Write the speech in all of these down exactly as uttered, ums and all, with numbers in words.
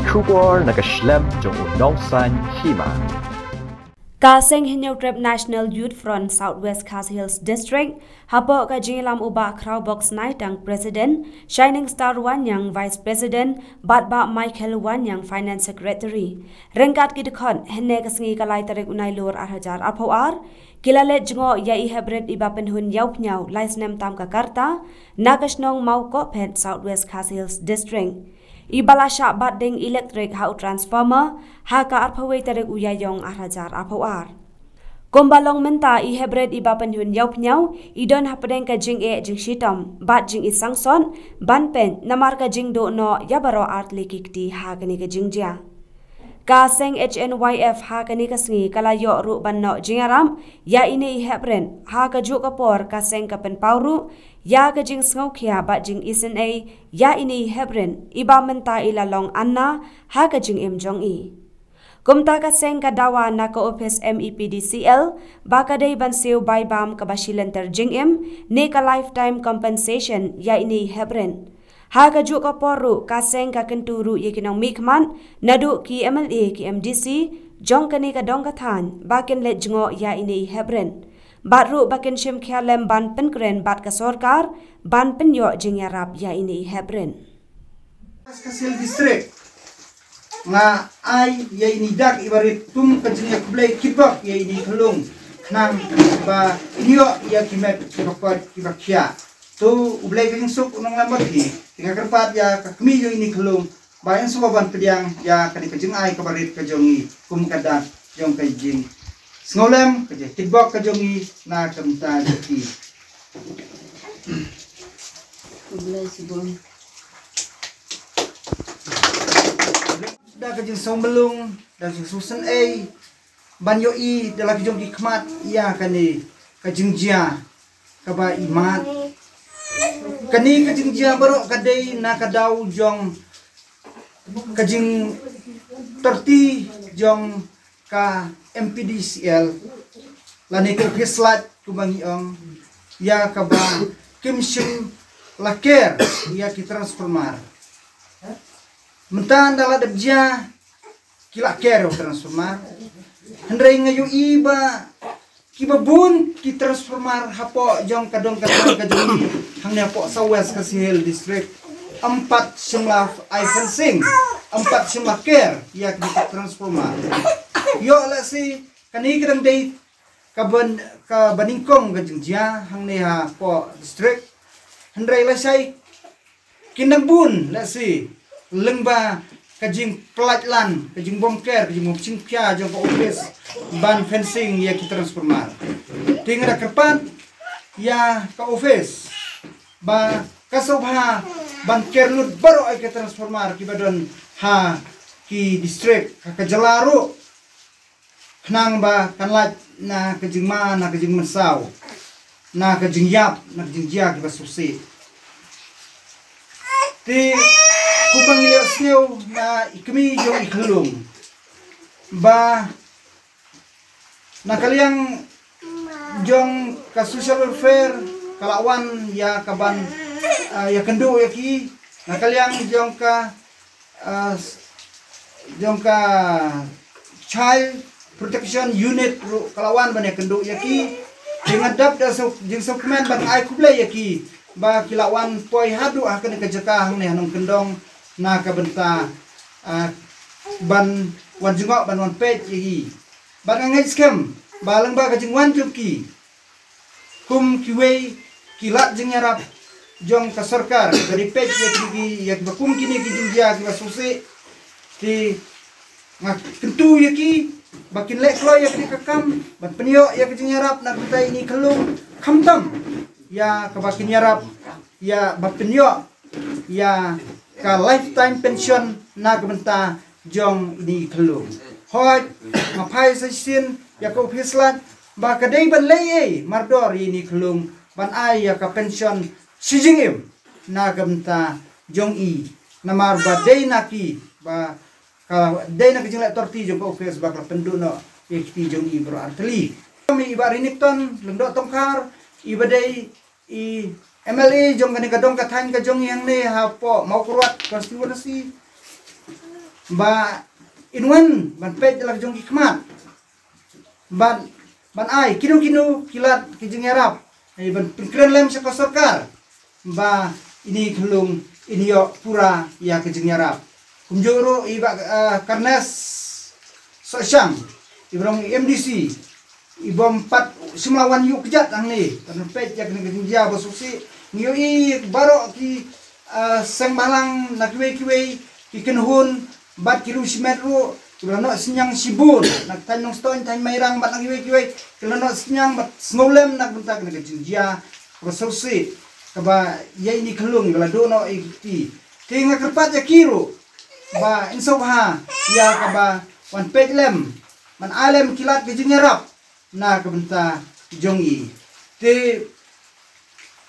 Khubor na ka shlem jong u nongsan hima. Ka seng Hynñiewtrep National Youth Front South West Khasi Hills District, hapoh ka jingïalam u Bah Khrawbox Naitang President, Shining Star Wanniang Vice President, bad Bah Michael Wanniang Finance Secretary. Ryngkat ki dkhot, hynne ka sngi ka lai tarik u Nailur ar hajar arphew ar, ki la leit jngoh ïa i heprit iba pynhun ïawphniaw lai snem tam ka karta, na ka shnong Mawkohphet South West Khasi Hills District. Iba la shah bat ding elektrik ha u transformer, ha ka arphew wei tarik u Ïaïong ar hajar arphew ar. Kumba long mynta i heprit iba pynhun ïawphniaw, i don hapdeng ka jingeh jingshitom, bad jingisangsot, ban peit, namar ka jingduh noh, ïa baroh artylli ki kti ha kane ka jingjia. Ka seng H N Y F ha kane ka sngi ka la ïoh ruh ban noh jingïarap, ïa ine i heprit, ha kajuh ka por ka seng ka pynpaw ruh, ïa ka jingsngewkhia bad jingisynei, ïa ine i heprit, iba mynta i la long Anna, ha ka jingim jong i. Kumta ka seng ka dawa na ka ophis M E P D C L, ba ka dei ban siew bai bam kaba shi lynter jingim, ne ka lifetime compensation, ïa ine i heprit. Ha kajuh ka por ruh, ka seng ka kyntu ruh ïa ki nongmihkhmat, naduh ki M L A ki M D C, jong kane ka dong ka thaiñ, ba kin leit jngoh ïa ine i heprit. Bad ruh ba kin shim khia lem ban pynkren bad ka sorkar, ban pynïoh jingïarap ïa ine i heprit. Khasi Hills District, nga ai ïa ine i dak iba rit kum ka jingïakhublei kitbok ïa ine i khyllung, khnang ba kin ïoh ïa ki met kiba koit kiba khiah. To U Blei ka jingsuk u nonglem bad phi, te nga kyrpad ïa ka kmie jong ine i khyllung, ba yn sngewbha ban pdiang ïa kane ka jingai kaba rit ka jong ngi, kum ka dak jong ka jingsngewlem, ka jingkitbok ka jong ngi, na ka bynta jong ki. Da ka jingsngewmlung, da ka jingsngewsynei, ban ïohi da la ki jong ki khmat ïa kane ka jingjia kaba i mad. Kane ka jingjia baroh ka dei na ka daw jong ka jingtyrti jong ka M P D C L, lane ka ophis lait kumba ngi ong, ïa kaba kim shym la ker ïa ki transformer. Mynta da la dep jia ki la ker ïa u transformer. Hynrei nga ïohi ba kiba bun ki transformer hapoh jong ka dong ka thaiñ ka jong ngi hangne hapoh South West Khasi Hills District, ym pat shym la ai fencing, ym pat shym la ker ïa ki transformer. Ïoh lehse kane ka dang dei kaba, kaba nyngkong ka jingjia hangne hapoh district. Hynrei lashai kin dang bun lehse, lyngba ka jingpyllait lan, ka jingbymker, ka jingbym shim khia jong ka ophis ban fencing ïa ki transformer. Te nga da kyrpad ïa ka ophis ba ka sngewbha ban ker lut baroh ïa ki transformer kiba don ha ki district, ha ka jylla ruh, khnang ba kan lait na ka jingma, na ka jingmynsaw, na ka jingïap, na ka jingjia kiba sngewsih. Te kumba ngi la ïohsngew na i kmie jong i khyllung, ba na ka liang jong ka social welfare ka la wan ïa ka ban, ah, ïakynduh ïa ki, na ka liang jong ka, ah, jong ka Child Protection Unit ruh ka la wan ban ïakynduh ïa ki. Te nga dap da sngewkmen ban ai khublei ïa ki ba ki la wan poi haduh ha kane ka jaka hangne ha Nongkyndong na ka bynta, ah, ban wan jngoh, ban wan peit ïa ki. Bad nga ngeit skhem ba lyngba ka jingwan jong ki kum kiwei ki lad jingïarap jong ka sorkar, ka dei peit ïa ki, ïa kiba kum kine ki jingjia kiba sngewsih. Te nga kyntu ïa ki ba kin leh kloi ïa kane ka kam ban pynïoh ïa ka jingïarap na ka bynta ine i khyllung, khamtam ïa kaba kin ïarap ïa ba pynïoh ïa ka lifetime pension na ka bynta jong ine i khyllung. Hooid, nga phai sa shisien ïa ka ophis lait ba ka dei ban leh ei mardor ïa ine i khyllung ban ai ïa ka pension shi jingim na ka bynta jong i, namar ba dei na ki, ba ka dei na ka jingleh torti jong ka ophis ba ka la pynduh noh ïa ki kti jong i baroh artylli. Iba Rinipton Lyngdoh Tongkhar, iba dei i M L A jong kane ka dong ka thaiñ ka jong i hangne hapoh Mawkyrwat constituency. ba in wan ban peit la ka jong ki khmat, ban ban ai kino kino ki lad ki jingïarap, eh, ban pynkren lem sha ka sorkar ba ine i khyllung in ïoh pura ïa ka jingïarap. Kumjuh ruh i Bah, eh, Karnes Sohshang, i ba long i M D C, i bym pat shym la wan ïuh kjat hangne ban peit ïa kane ka jingjia ba sngewsih. Ngi ïohi baroh ki, ah, seng bhalang na kiwei kiwei ki kynhun bad ki riew shimet ruh kiba la noh synñiang shibun na thaiñ Nongstoiñ, thaiñ Mairang bad na kiwei kiwei ki la noh synñiang bad sngewlem na ka bynta kane ka jingjia kaba sngewsih kaba ïa ine i khyllung ba la duh noh ïa ki kti. Te nga kyrpad ïa ki ruh ba in sngewbha ïa kaba wan peit lem, ban ai lem ki lad ki jingïarap na ka bynta jong i. Te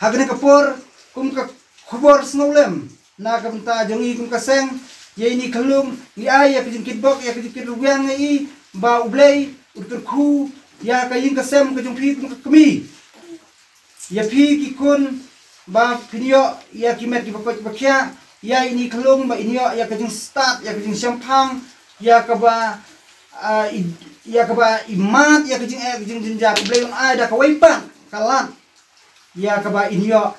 ha kane ka por, kum ka khubor sngewlem na ka bynta jong i kum ka seng, ïa ine i khyllung ngi ai ïa ka jingkitbok, ïa ka jingkitrwiang ïa i ba U Blei un kyrkhu ïa ka ïing ka sem ka jong phi kum ka kmie. Ïa phi ki khun ba phin ïoh ïa ki met kiba koit kiba khiah, ïa ine i khyllung ba in ïoh ïa ka jingstad, ïa ka jingshemphang, ïa kaba, ah, i, ïa kaba i mad ïa ka jingeh ka jingjynjar, U Blei un ai da kawei pat ka lad ïa kaba in ïoh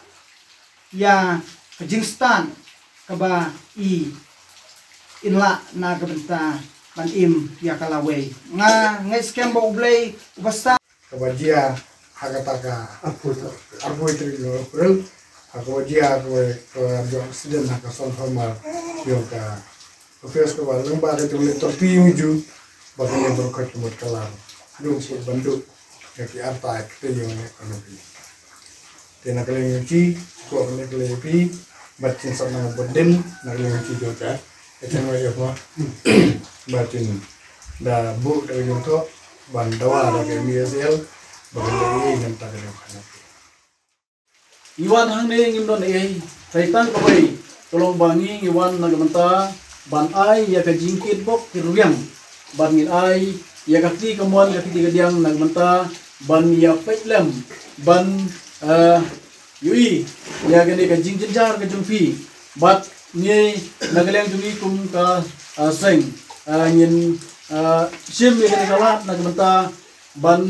ïa ka jingstad kaba i in lah na ka bynta ban im ïa ka lawei. Nga ngeit skhem ba U Blei uba stad. Kaba jia ha kata ka arphew tarik jong u April, ha kaba jia kaba, kaba jia accident ha ka Sun Farmer jong ka office kaba lyngba ka jong u Doctor P. Miju, ba kane baroh ka jingmut ka lar. Haduh shu ban duh ïa ki arta ki te jong ne kano ki. Te na ka liang jong ki, ko na ka liang jong ki, bad kin sa na bad din, na ka liang jong ki jong ka. Ka chen wa ïa ma. Bad kin da bu da jong to, ban dawa da ka M E S L, ba ka liang jong ki ngan ta ka liang jong ka. Ngi wan hangne ngim don ei, hynrei tang kawei, ka long ba ngi ngi wan na ka bynta ban ai ïa ka jingkitbok kitrwiang. Ban ngin ai ïa ka kti kamon ka kti kadiang na ka bynta ban ïa peit lem, ban, eh, ïohi ïa kane ka jingjynjar ka jong phi. Bad ngi na ka liang jong ngi kum ka, eh, seng, eh, ngin, eh, shim ïa kane ka lad na ka bynta ban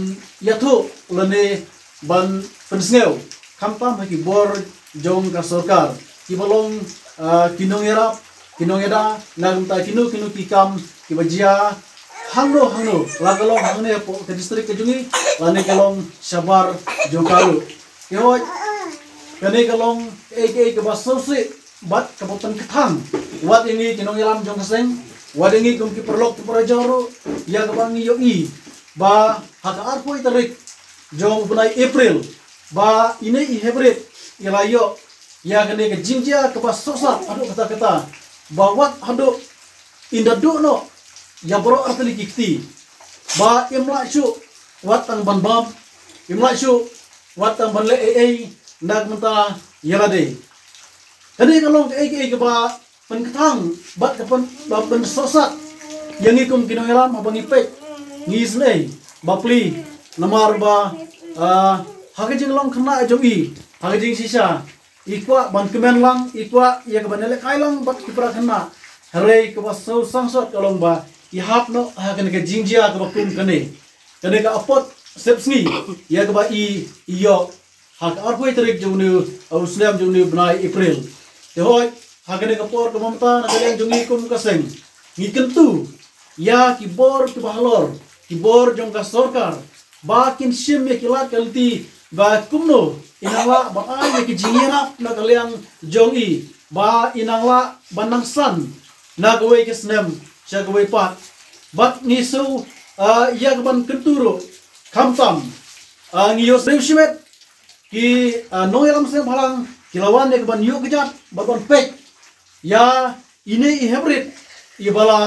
ïathuh lane ban pynsngew khamtam ha ki bor jong ka sorkar kiba long, ah, ki nongïarap, ki nongïada na ka bynta kino kino ki kam kiba jia hangno hangno, la ka long hangne hapoh ka district ka jong ngi lane ka long shabar jong ka ruh. Te hooid, kane ka long kaei kaei kaba sngewsih bad kaba pynkthang wat ïa ngi ki nongïalam jong ka seng, wat ïa ngi kum ki paralok ki parajor ruh, ïa kaba ngi ïohi ba ha ka arphew tarik jong u bnai April, ba ine i hybrid i la ïoh ïa kane ka jingjia kaba sosat haduh katta katta, ba wat haduh in da duh noh ïa baroh artylli ki kti, ba im lah shuh wat tang ban bam, im lah shuh wat tang ban leh ei ei na ka bynta ïa lade. Kane ka long kaei kaei kaba pynkthang bad ka pyn, ba pynsosat ïa ngi kum ki nongïalam haba ngi peit, ngi isynei bapli, namar ba, ah, ha ka jinglong khynnah jong i, ha ka jingshisha i kwah ban kmen lang, i kwah ïa ka ban ïalehkai lang bad ki para khynnah. Hynrei kaba sngewsangsot ka long ba i hap noh ha kane ka jingjia kaba kum kane. Kane ka apot sepsngi ïa kaba i, i ïoh ha ka arphew tarik jong une, u snem jong une u bnai April. Te hooid, ha kane ka por kaba mynta na ka liang jong ngi kum ka seng, ngi kyntu ïa ki bor kiba halor, ki bor jong ka sorkar, ba kin shim ïa ki lad ka lynti ba kumno in nang lah ban ai ïa ki jingïarap na ka liang jong i, ba in nang lah ban nang san na kawei ka snem sha kawei pat. Bad ngi shu, ah, ïa ka ban kyntu ruh khamtam, ah, ngi ïohsngew shimet ki, ah, nongïalam seng bhalang ki la wan ïa ka ban ïuh kjat bad ban peit ïa ine i hybrid iba la,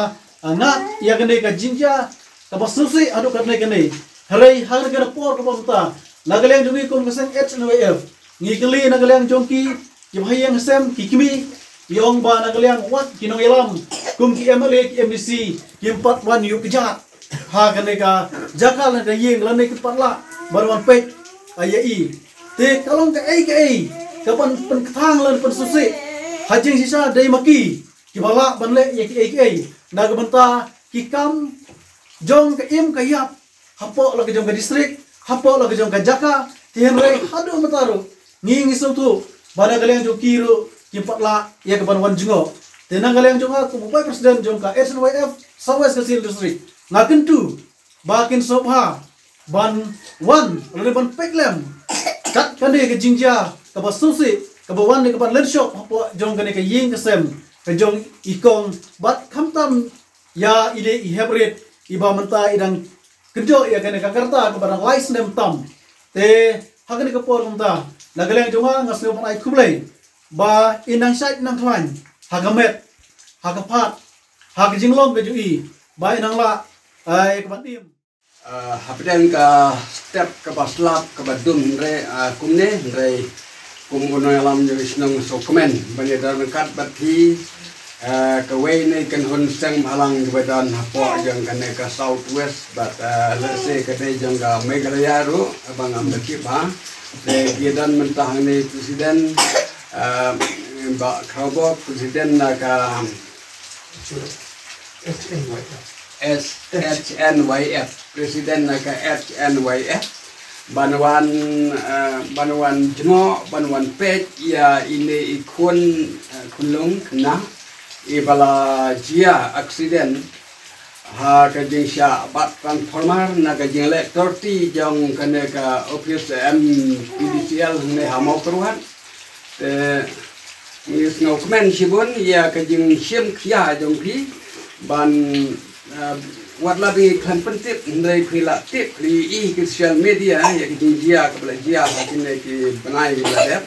ah, ngat ïa kane ka jingjia kaba sngewsih haduh katne kane. Hynrei ha kane ka por kaba mynta na ka liang jong ngi kum ka seng H N Y F ngi kylli na ka liang jong ki, ki bahaïing hasem, ki kmie, ki ong ba na ka liang wat ki nongïalam kum ki M L A, ki M D C kim pat wan ïuh kjat ha kane ka jaka lane ka ïing lane kim pat lah ban wan peit ïa i. Te ka long kaei kaei ka ban pynkthang lane pynsngewsih. Ha jingshisha dei ma ki kiba lah ban leh ïa kiei kiei na ka bynta ki kam jong ka im ka ïap hapoh la ka jong ka district, hapoh la ka jong ka jaka, te hynrei haduh mynta ruh ngi ngi sngewthuh ba na ka liang jong ki ruh kim pat lah ïa ka ban wan jngoh. Te na ka liang jong nga kum u vice president jong ka S N Y F South West Khasi Hills District, nga kyntu ba kin sngewbha ban wan lane ban peit lem kat kane ka jingjia kaba sngewsih kaba wan ne ka ban lynshop hapoh jong kane ka ïing ka sem ka jong i kong, bad khamtam ïa i dei i hep rit iba mynta i dang kynjoh ïa kane ka karta kaba dang lai snem tam. Te ha kane ka por mynta na ka liang jong nga nga sngewbha ban ai khublei ba i nang shait nang khlaiñ ha ka met, ha ka phad, ha ka jinglong ka jong i ba i nang lah ai ka ban im. Ah, hapdeng ka step kaba slap kaba dum hynrei, ah, kumne hynrei kum u nongïalam jong i shnong sngewkmen ban ïadon ryngkat bad phi, ah, kawei na ki kynhun seng bhalang kiba don hapoh jong kane ka South West bad, ah, lehse kane jong ka Meghalaya ruh ba ngam da tip bha. Te ki don mynta hangne president, ah, Bah Khrawbok, president na ka S H N Y F, president na ka H N Y F, ban wan, eh, ban wan jngoh, ban wan peit ïa ine i khun, eh, khunlung khynnah iba la jia accident ha ka jingshah bat transformer na ka jingleh torti jong kane ka office M P D C L hangne ha Mawkyrwat. Te ngi sngewkmen shibun ïa ka jingshim khia jong phi ban, eh, wat la ba ngi khlem pyntip hynrei phi la tip, phi i ki social media ïa ka jingjia kaba la jia ha kine ki bnai kiba la dep.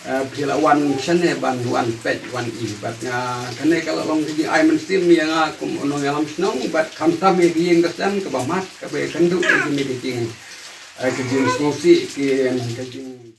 Eh, phi la wan shane ban wan peit wan i bad nga kane ka la long ka jingai mynsiem ïa nga kum u nongïalam shnong bad khamtam ïa ka ïing ka sem kaba mat kaba ïakynduh ïa kine ki jing, eh, ka jingsngewsih ki, ka jing